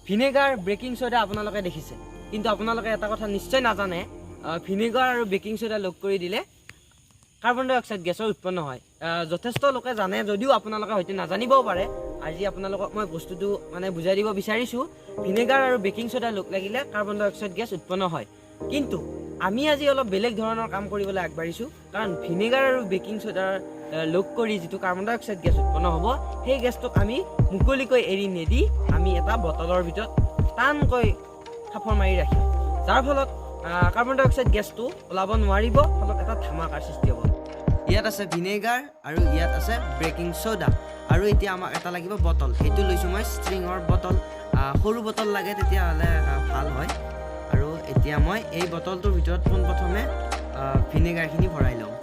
Vinegar, baking soda আপোনালোকে দেখিছে, কিন্তু আপোনালোকে এটা কথা নিশ্চয় নাজানে, ভিনেগাৰ আৰু বেকিং চ'ডা লগ কৰি দিলে কাৰ্বন ডাই অক্সাইড গেছৰ উৎপন্ন হয়। যথেষ্ট লোকে জানে যদিও আপোনালোকে হয়তো নাজানিবও পাৰে। আজি আপোনালোকক মই বস্তুটো মানে বুজাই দিব বিচাৰিছোঁ। ভিনেগাৰ আৰু বেকিং চ'ডা লগ লাগিলে কাৰ্বন ডাই অক্সাইড গেছ উৎপন্ন হয়, কিন্তু আমি আজি অলপ বেলেগ ধৰণৰ কাম কৰিবলৈ আগবাঢ়িছোঁ। কাৰণ ভিনেগাৰ আৰু বেকিং চ'ডাৰ লগ কৰি যিটো কাৰ্বন ডাই অক্সাইড গেছ উৎপন্ন হ'ব, সেই গেছটোক আমি মুকলিকৈ এৰি নিদি আমি এটা বটলৰ ভিতৰত টানকৈ সাঁফৰ মাৰি ৰাখিম, যাৰ ফলত কাৰ্বন ডাই অক্সাইড গেছটো ওলাব নোৱাৰিব, ফলত এটা ধামাকাৰ সৃষ্টি হ'ব। ইয়াত আছে ভিনেগাৰ আৰু ইয়াত আছে বেকিং চ'ডা, আৰু এতিয়া আমাক এটা লাগিব বটল। সেইটো লৈছোঁ মই ষ্ট্ৰিঙৰ বটল। সৰু বটল লাগে তেতিয়াহ'লে ভাল হয়। আৰু এতিয়া মই এই বটলটোৰ ভিতৰত পোনপ্ৰথমে ভিনেগাৰখিনি ভৰাই লওঁ।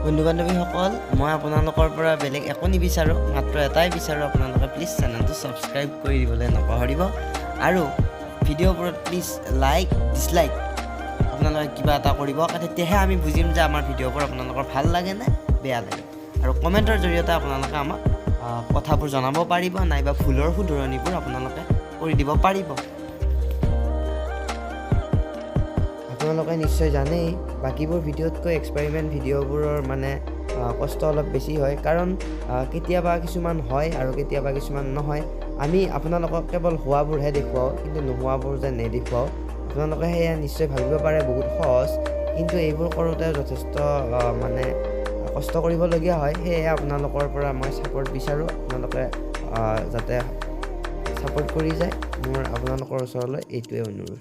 বন্ধু বান্ধৱীসকল, মই আপোনালোকৰ পৰা বেলেগ একো নিবিচাৰোঁ, মাত্ৰ এটাই বিচাৰোঁ, আপোনালোকে প্লিজ চেনেলটো ছাবস্ক্ৰাইব কৰি দিবলৈ নপাহৰিব। আৰু ভিডিঅ'বোৰত প্লিজ লাইক, ডিছলাইক আপোনালোকে কিবা এটা কৰিব, তেতিয়াহে আমি বুজিম যে আমাৰ ভিডিঅ'বোৰ আপোনালোকৰ ভাল লাগে নে বেয়া লাগে। আৰু কমেণ্টৰ জৰিয়তে আপোনালোকে আমাক কথাবোৰ জনাব পাৰিব, নাইবা ভুলৰ শুধৰণিবোৰ আপোনালোকে কৰি দিব পাৰিব। আপোনালোকে নিশ্চয় জানেই বাকীবোৰ ভিডিঅ'তকৈ এক্সপেৰিমেণ্ট ভিডিঅ'বোৰৰ মানে কষ্ট অলপ বেছি হয়, কাৰণ কেতিয়াবা কিছুমান হয় আৰু কেতিয়াবা কিছুমান নহয়। আমি আপোনালোকক কেৱল হোৱাবোৰহে দেখুৱাওঁ, কিন্তু নোহোৱাবোৰ যে নেদেখুৱাওঁ। আপোনালোকে সেয়া নিশ্চয় ভাবিব পাৰে বহুত সহজ, কিন্তু এইবোৰ কৰোঁতে যথেষ্ট মানে কষ্ট কৰিবলগীয়া হয়। সেয়েহে আপোনালোকৰ পৰা মই ছাপোৰ্ট বিচাৰোঁ, আপোনালোকে যাতে ছাপোৰ্ট কৰি যায়। মোৰ আপোনালোকৰ ওচৰলৈ এইটোৱে অনুৰোধ।